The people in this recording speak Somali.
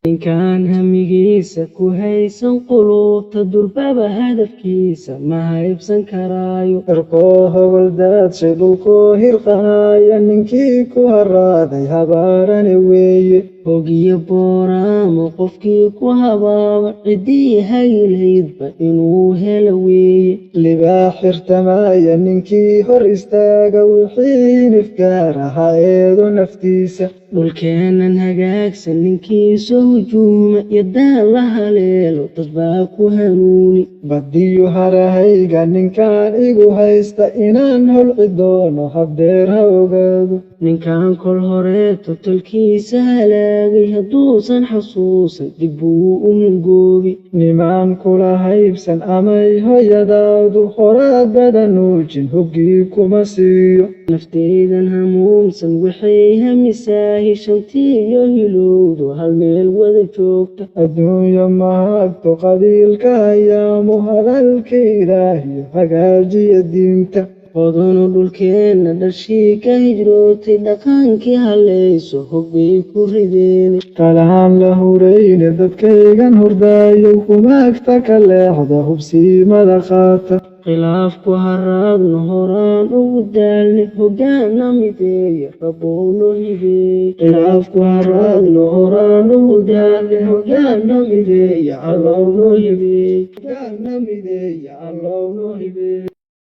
Ninkaan hamigiisa ku haysan quluubta, durbaba hadafkiisa ma haybsan karaayo. Cirkoo hogol daadshay, dhulkoo hirqanaya, ninkii ku haraaday habaarane weeye. Hogiyo booraamo qofkii ku habaaba, ciddii haylaydba inuu helo weeye. Libaax xirtamaya ninkii hor istaaga, wixii hinif gaar ha eedo naftiisa. Dhulkeennan hagaagsan ninkii soo hujuuma, yadaan la haleelo dad baa ku hanuuni. Badiyo harahayga ninkaan igu haysta, inaan holci doono habdeer ha ogaado. Ninkaan kol horeeto tolkiisa halaagay, hadduusan xasuusan dib buu u hungoobi. Nimaan kula haybsan amay hooyadaadu horaad badan nuujin, hoggii kuma siiyo. Naftaydan hamuumsan waxay hamisaahi shantiyo hilowdo hal meel wada joogta. Adduunyo mahagto qabiilka hayaamo, hadalka Ilaahiyo hagaajiya diinta. Hodano dhulkeenna dhashii ka hijrootay, dhaqankii hallayso hogbay ku rideene. Talaan la hurayne dadkaygan hurdaayow, humaagta ka leexda, hubsiimada qaata. Khilaafku haraadno horaan ugu daalne, hoggaanna mideeya Rabbow noo hibeeye. Khilaafku haraadno horaan ugu daalne, hoggaanna mideeya Allow noo hibeeye. Hoggaanna mideeya Allow noo hibeeye.